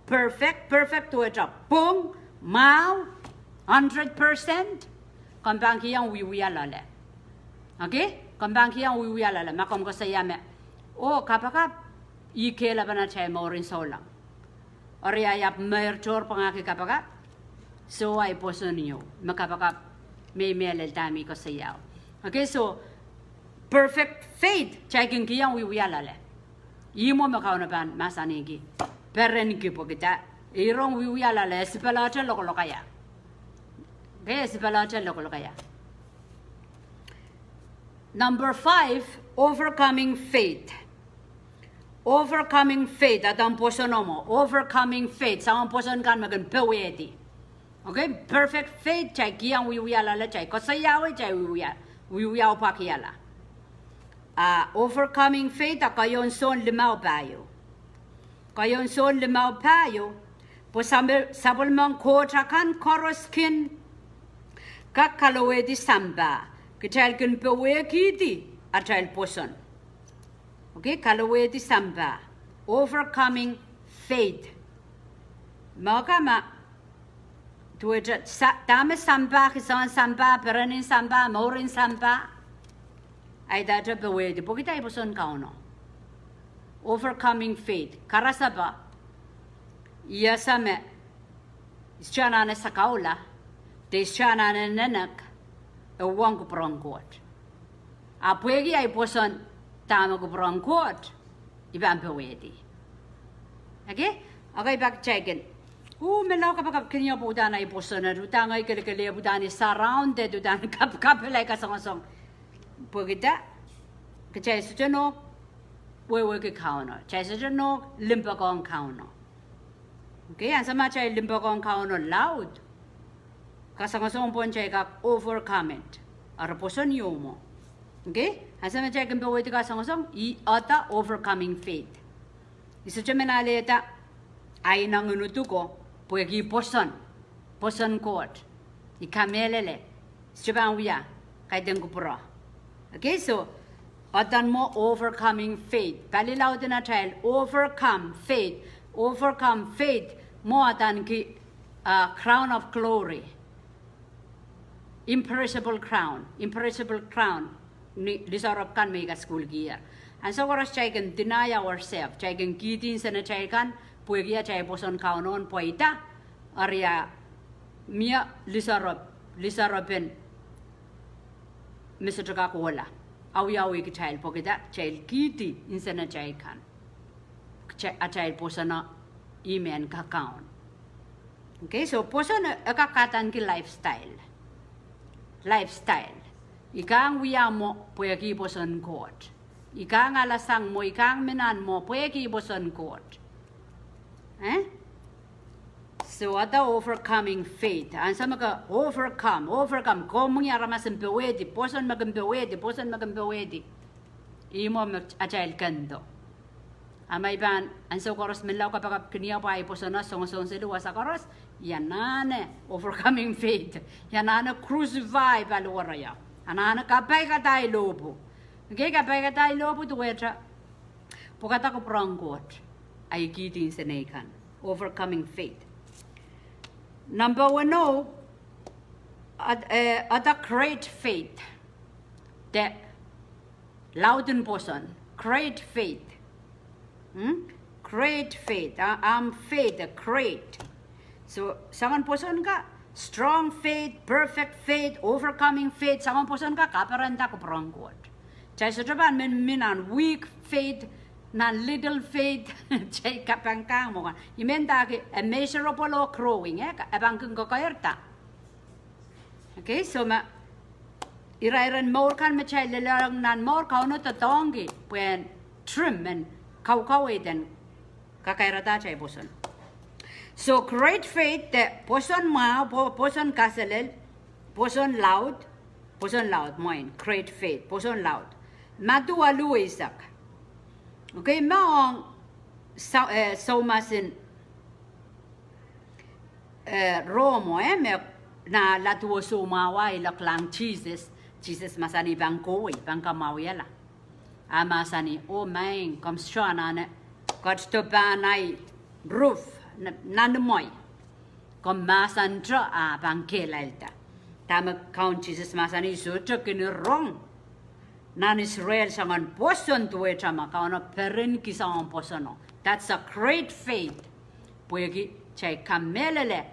perfect, perfect duwehte pwung, mwahu, hundred percent, komw pahn kihong wiewia loale. Okay? Komw pahn kihong wiewia loale, ma komw koasoia me, oh, kapakap, ih kehlapen atail mourin souleng. Eri ahi ahpw meirtohr pwangahki kapakap, soh, ahi pwoson ieu, me kapakap, me I mehlel dahme I koasoiao. Okay, so, perfect faith, kitail kin kihong wiewia loale. Ih mwo me Kauno pahn mahsanihki, perenki pwehki dah, e rong wiewia loale, e sipelohte lokolok aia. Okay, e sipelohte lokolok aia. Number five, overcoming faith. Overcoming faith, eden pwoson mwo, overcoming faith, soangen pwoson kan me kin powehdi. Okay, perfect faith, kitail kihong wiewia loale, kitail koasoiawi, kitail wiewia, wiewia pwakihla. Ah, overcoming faith, a keieun Sohn limau pahieu. Keieun Sohn limau pahieu, pwe sapwel-, sapwellimen Koht akan koaros kin kak kalowehdi sampah, kitail kin powehkihdi atail pwoson. Okay, kalowehdi sampah, overcoming faith. Me ka ma duwehte sa-, dahme sampah, kisoan sampah, perenin sampah, mourin sampah, a idahte powehdi, pwehki dah, ahi pwoson Kauno. Overcoming faith, karasepe, I ese me I sohte anahne sakaula, de I sohte anahne nenek, e uhwong kupwuren Koht. A pwehki ahi pwoson dahme kupwuren Koht, I pahn powehdi. Okay? Okay, pak kitail kin, uh, menlau kapakap kin iang pwe uhdahn ahi pwoson, uhdahn ngehi kelekele, uhdahn I surrounded, uhdahn kapkapel ahi kasongosong. Pwehki dah, kitail sohte nohk wehwehki Kauno, kitail sohte nohk limpoakohng Kauno. Okay, ansou ma kitail limpoakohng Kauno laud, kasongosong pwon kitail kak overcome it. Eri pwoson ieu mwo. Okay, ansou me kitail kin powehdi kasongosong, ih eden overcoming faith. I sohte men alehda ahi ineng en uduko, pwehki pwoson, pwoson Koht. I kamehlele, sohte pahn wia, kaidehn kupwuro. Okay, so, eden mwo overcoming faith. Palilaud en atail overcome faith. Overcome faith, mwo adaneki, uh, crown of glory. Imperishable crown, imperishable crown, ni lisoarop kan me I kasukuhlkier. Ansou koaros kitail kin deny ourselves, kitail kin kihdi nsenatail kan, pwehki atail pwoson Kauno en pweida, eri a mie lisoarop, lisoaropen me sohte kak ohla, awiawi kitail pwehki dah, kitail kihdi nsenatail kan, kitail, atail pwosono, I men kakaun. Okay, so pwoson e kak adaneki lifestyle. Lifestyle. I kak wia mwo pwehki pwoson Koht. I kak alasang mwo, I kak mi nan mwo pwehki pwoson Koht. Eh? So eden overcoming faith. Ansou me ke overcome, overcome, komw mwengih aramas en powehdi, pwoson me kin powehdi, pwoson me kin powehdi. Ih mwo me atail kendo. A ma I pahn ansou koaros menlau kapakap kin iang pwe ahi pwosono songosong seli wasa koaros, I anahne overcoming faith. I anahne crucify paliwaroia. Anahne kapaikada ahi lohpwu. Okay, kapaikada ahi lohpwu duwehte pwekada kupwuren Koht. Ahi kihdi nsenei kan. Overcoming faith. Number weneu, eden, eh, eden great faith. De laud en pwoson, great faith. Hmm? Great faith, ah, ahmw faith, eh, great. So, soangen pwoson ka, strong faith, perfect faith, overcoming faith, soangen pwoson ka, kaperenda kupwuren Koht. Kitail sohte pahn men mi nan weak faith, nan little faith, kitail kapangkang mwo kan. I men dake, eh, measurable or growing, eh, ka-, e pahn kin kokoirda. Okay, so ma irairen mour kan me kitail lelohng nan mour, Kauno doadoahngki pwehn trim, en kaukaweid, en kakairada atail pwoson. So great faith, de pwoson mwahu, pwo-, pwoson kaselel, pwoson laud, Pwoson laud, mwein, great faith. Pwoson laud. Madiu waluh eisek. Okay, ma ong sa-, eh, soumas en, eh, Rom, eh, me nah laduo soumwahu a iloaklahng Sises, Sises mahsanih pahn kohwei, pahn kamwahuiala. A mahsanih, oh maing, komw sohte anahne ketido pahn ahi roof, n-, nan imwei. Komw mahsante a pahn kehlailda. Dahme Kaun Sises mahsanih sohte kin rong nan Israel soangen pwoson duwehte me Kauno perenki soangen pwosono. That's a great faith. Pwehki kitail kamehlele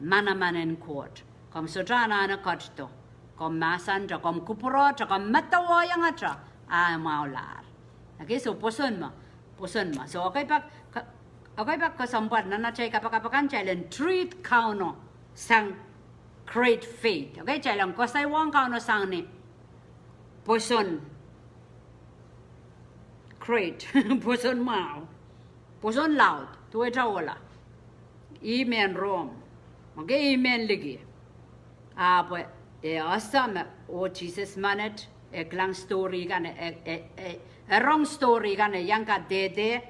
manaman en Koht. Komw sohte anahne ketido. Komw mahsante, komw kupwurohte, komw medewehiongete, a e mwahulahr. Okay, so pwoson me, pwoson me. So, okay, pak, ka-, okay, pak kesempwal nan atail kapakap akan kitail en treat Kauno sang great faith. Okay, kitail en koasoiwohng Kauno sang ni pwoson great, pwoson mwahu, pwoson laud, duwehte ohla. Ih mehn Rom. Okay, ih mehn liki. Ahpw e ese me, oh Sises menet, e kilang story kan, e, e, e, e rong story kan, e iang kadehde,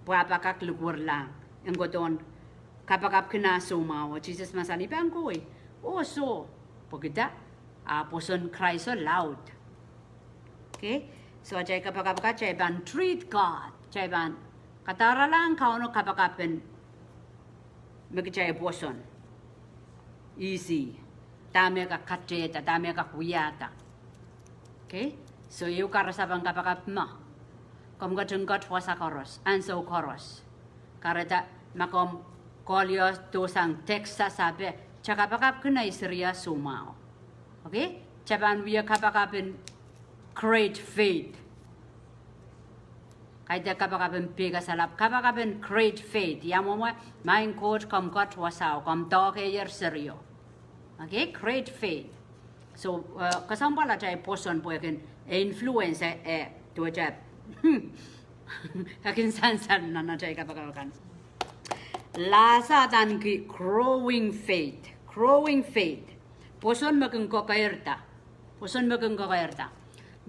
pwe e kak likwerlahng en kohdohn kapakapki nah soumwahu, oh Sises mahsanih pahn kohwei. Oh soh, pwehki dah, a pwoson Kraiso laud. Okay? So, atail kapakap akan, kitail pahn treat God, kitail pahn kadahralahng Kauno kapakap en me kitail pwoson. Easy. Dahme e kak katehda, dahme e kak wiahda. Okay? So, ehu karasepen kapakap me, komw ketin ket wasa koaros, ansou koaros. Kahrehda ma komw koliohdo sang Texas ape, kitail kapakapki nei Syria soumwahu. Okay? Kitail pahn wia kapakap en great faith. Kaidehk kapakap en peikisalap, kapakap en great faith. Ia mwomwe, maing Koht, komw ket wasao, komw doahkehier serio. Okay, great faith. So, eh, kesempwal atail pwoson pwehki e influence, eh, duwehte e kin sansal nan atail kapakap akan. Lahsa adaneki growing faith, growing faith. Pwoson me kin kokeirda, pwoson me kin kokeirda.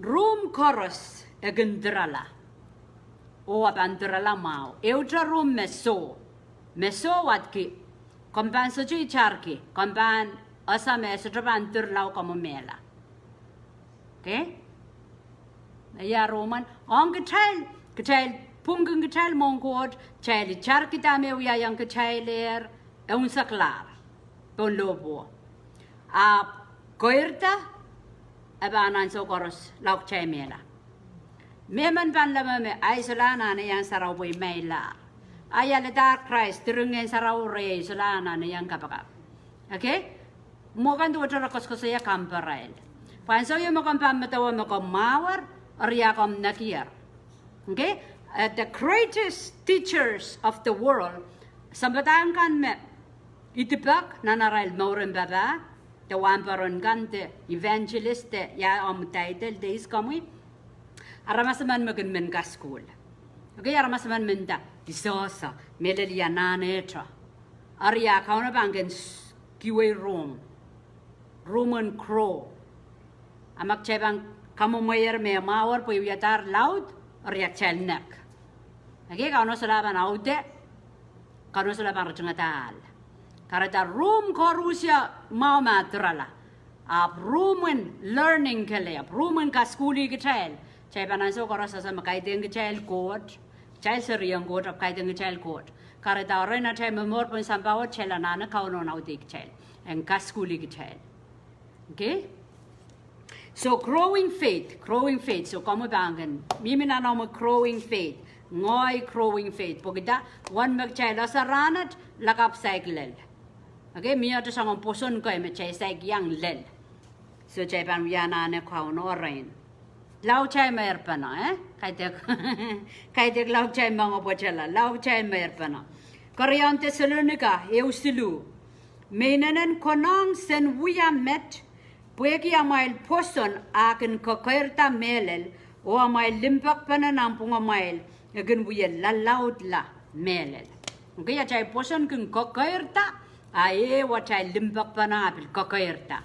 Room koaros e kin dirala, oh e pahn dirala mwahu. Ehute room me soh, me soh wadki, komw pahn sohte itarki, komw pahn ese me e sohte pahn dir lao komw mehla. Okay? Ia room en, ong kitail, kitail pwungki kitail mwohn Koht, kitail itarkihda me wiahiong kitailehr, e unseklahr pohn lohpwuo. Ahpw keirda, e pahn ansou koaros lao kitail mehla. Mehmen pahn leme me, ahi, solahr anahne iang sarawi pwe I mailahr. Ahi, I aledahr Krais, diren Ngehn Sarawi rehi, solahr anahne iang kapakap. Okay? Mwo kan duwehte re koasokoasoia kamparail. Pwe ansou ieu me komw pahn medewe me komw mwahuier, eri a komw nekier. Okay? Uh, the greatest teachers of the world, sounpadahk kan me idipek nan arail mouren papah, de wahnpoaron kan de evangelist de ia omw title de ihs komwi, aramas emen me kin men kasukuhl. Okay, aramas emen men nda, I sohso, mehlel I anahnehte. Eri a Kauno pahn kin s-, kihwei room, room en grow. A ma kitail pahn kamwomwehier me mwahuier pwe e wiadahr laud, eri a kitail nek. Okay, Kauno solahr pahn aude, Kauno solahr pahn ritingada ahl. Kahrehda room koaros ia mwahu ma dirala. Ahpw room en learning kelehpw, room en kasukuhlih kitail. Kitail pahn ansou koaros ese me kaidehn kitail Koht, kitail serien Koht, ahpw kaidehn kitail Koht. Kahrehda erein atail momour pohn sampah wet kitail anahne Kauno en audehi kitail, en kasukuhlih kitail. Okay? So growing faith, growing faith. So komwi pahn kin mihmi nan omw growing faith, ngehi growing faith. Pwehki dah, uwen me kitail ese rahnwet, lakapw saik lel. Okay, mie soangen pwoson kei me kitail saik iang lel. So kitail pahn wia anahne Kauno erein. Lao kitail meirpene, eh? Kaidehk, kaidehk lao kitail moangopwetala, lao kitail meirpene. Keriaun Tesalonika ehu siluh. Me inenen konehng sen wia met, pwehki amwail pwoson a kin kokeirda mehlel, oh amwail limpoakpene nanpwungamwail e kin wie lalaudla mehlel. Okay, atail pwoson kin kokeirda, a ehu atail limpoakpene a pil kokeirda.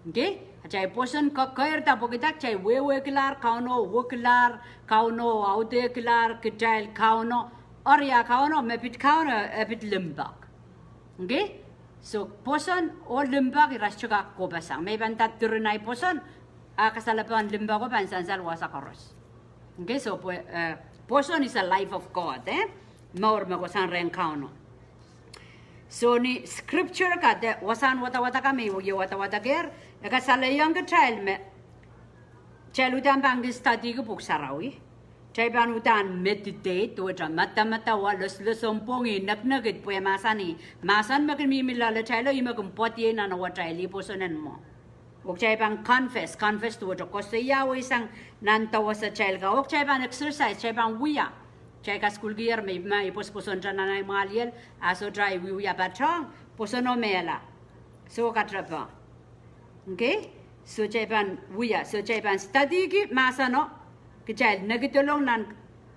Okay? Atail pwoson kekeirda pwehki dah? Kitail wehwehkilahr Kauno, wekilahr Kauno, audehkilahr kitail Kauno. Eri a Kauno, me pid Kauno, e pid limpoak. Okay? So, pwoson oh limpoak irail sohte kak kohpasang. Me I pahn dadiren ahi pwoson, a kasalepen limpoako pahn sansal wasa koaros. Okay, so pwe, eh, pwoson is a life of God, eh? Mour me kohsang rehn Kauno. So ni scripture ka de wasahn wadawad ka me I wie wadawad ker, e kasalehiong kitail me kitail uhdahn pahn kin studyki pwuhk sarawi. Kitail pahn uhdahn meditate, duwehte medemedewe, loslosonpwongi, nekinekid, pwe mahsanih, mahsen me kin mihmi loaletailo, ih me kin pwoadiei nan ewetail, ih pwoson en mwo. Oh kitail pahn confess, confess duwehte koasoiahwei sang nan dewesatail kan. Oh kitail pahn exercise, kitail pahn wia. Kitail kasukuhlkier me, me I pwospwosonte nan ahi mwahliel, a sohte ahi wiewia patohng, pwosono mehla. Soh katepe. Okay? So kitail pahn wia, so kitail pahn studyki mahseno, kitail nekidolong nan,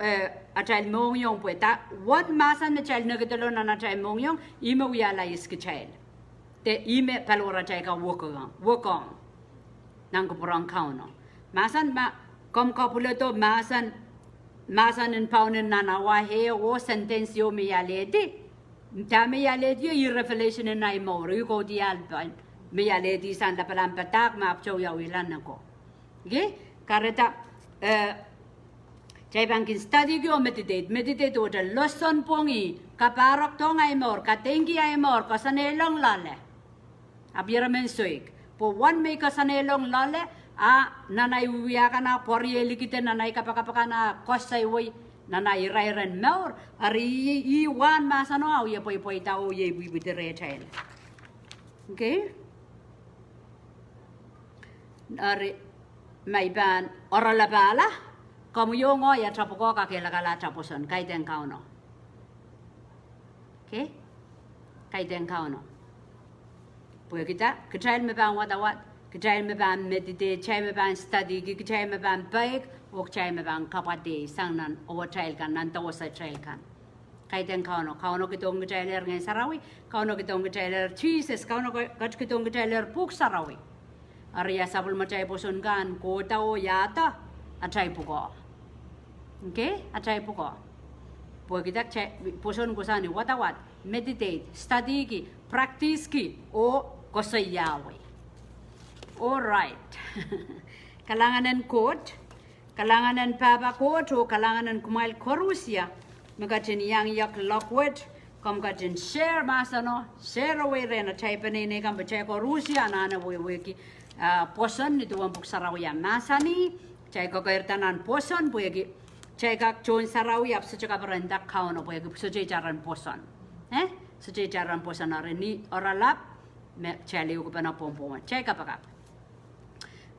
eh, atail mohngiong pwe dah, uwen mahsen me kitail nekidolong nan atail mohngiong, ih me wiahla ihs kitail. De ih me paliwaratail kan wekohng, wekohng nan kupwuren Kauno. Mahsen ma komw kapwuledo mahsen, mahsen en paun en nan awa ehu oh sentence ehu me I alehdi, dah me I alehdi, ih revelation en ahi mour, ih kaudiahl pahn me I alehdi sang lapalahn padahk me ahpwtehn wiawihla nako. Okay? Kahrehda, eh, kitail pahn kin studyki oh meditate, meditate duwehte loson pwongi, kapahrek dohng ahi mour, kadeingki ahi mour, koasoanehiong loale. Ahpw ire men soik. Pwe uwen me I koasoanehiong loale, a nan ahi wiewia kan a pwarielikihda, nan ahi kapakap kan a koasoiwei, nan ahi irairen mour, eri ih, ih wahn mahseno a wie pweipweida oh iei pwipwidi rehtail. Okay? Eri, ma I pahn oaralapahla, komwi oh ngehi ata pwukoa kakehlakahla ata pwoson, kaidehn Kauno. Okay? Kaidehn Kauno. Pwehki dah, kitail me pahn wadawad, kitail me pahn meditate, kitail me pahn studyki, kitail me pahn peik, oh kitail me pahn kapwaiada sang nan ewetail kan, nan dewesatail kan. Kaidehn Kauno, Kauno kihdohng kitailehr Ngehn Sarawi, Kauno kihdohng kitailehr Sises, Kauno ke-, ketikihdohng kitailehr Pwuhk Sarawi. Eri a sapwellimatail pwoson kan kohda oh iahda, atail pwukoa. Okay, atail pwukoa. Pwehki dah, pwoson kohsang ni wadawad, meditate, studyki, practiceki, oh koasoiahwei. All right. Kalahngan en Koht, kalahngan en Pahpa Koht oh kalahngan en kumwail koarusie me ketin iang iak loak wet, komw ketin share mahseno, share wei rehn atail peneinei kan pwe kitail koarusie anahne wehwehki, ah, pwoson ni duwen Pwuhk Sarawi a mahsanih, kitail kekeirda nan pwoson pwehki kitail kak tohn sarawi ahpw sohte kaperenda Kauno pwehki sohte itaren pwoson. Eh? Sohte itaren pwoson. Eri ni oaralap, me kitail ehukipene pwongpwong. Kitail kapakap.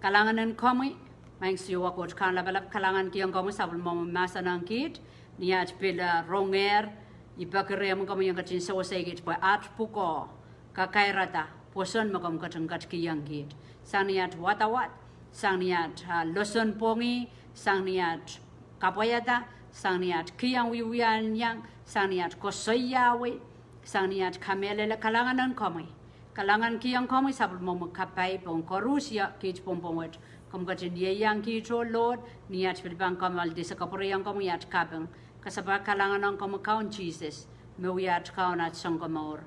Kalahngan en komwi, Maing Siohwa Koht Kaun lapalap, kalahngan kihong komwi sapwellimomwi mahsen ong kiht, ni at pil, eh, rongehr, I peki rehmw komwi en ketin sewesei kiht pwe at pwukoa kakairada pwoson me komw ketin ketikihong kiht. Sang ni at wadawad, sang ni at, ah, loson pwongi, sang ni at kapwaiada, sang ni at kihong wiewia en iang, sang ni at koasoiahwei, sang ni at kamehlele. Kalahngan en komwi. Kalahngan kihong komwi sapwellimomwi kapai pohn koarusie kiht pwongpwong wet. Komw ketin ieiang kiht, oh Lord, ni at pil pahn kommoaldi se kapwurehiong komwi at kaping. Kasapahl kalahngan ong komwi Kaun Sises, me wia at Kaun, at Sounkomour.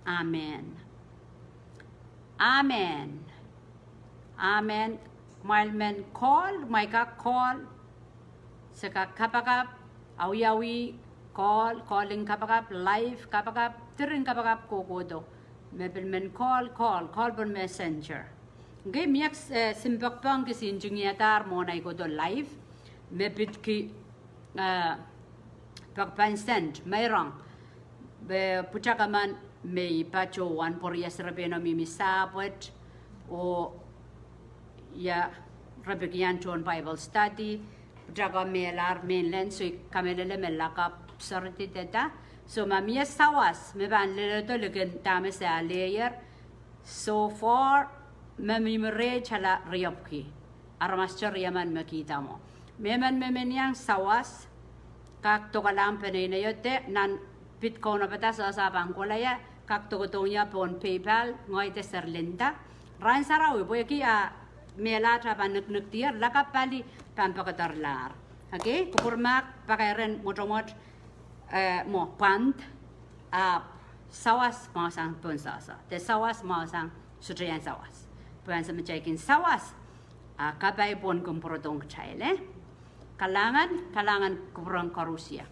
Amen. Amen. Amen. Kumwail men call, kumwail kak call. Se kak kapakap, awiawi, call, calling kapakap, live kapakap, diren kapakap kohkohdo. Me pil men call, call, call pohn messenger. Okay, mie, eh, simpokpong kis ntingihadahr mwohn ahi kohdo live. Me pid ki eh, pahn send, meirong, eh, pwutak emen me I patohwan pwuria serepeino mihmi sahpw wet, oh ia, re pil iang tohn Bible study, pwutak o mehlahr mainland, so I kamehlele me lakapw sohrdidada. So ma mie sawas me pahn leledo likin dahme se aleier, so far, me mihmi rehi tala riepwiki. Aramas te riemen me kihda mwo. Mehmen me men iang sawas, kak dokelahng peneineio de nan pid kaunopada sehse pahn kohla ie, kak dokedohng ie pohn PayPal, ngehi de Serlinda. rahn sarawi pwehki a mehlahte pahn niknikdier, lakapw pali pahn pekederlahr. Okay, kupwur mahk pakairehn mwotomwot, eh, mwo pwand, ahpw sawas mwahusang pohn sehse, de sawas mwahusang sohte iang sawas. Pwe ansou me kitail kin sawas, a kapai pwon kin pwurodohng kitail, eh. Kalahngan, kalahngan kupwuren koarusie.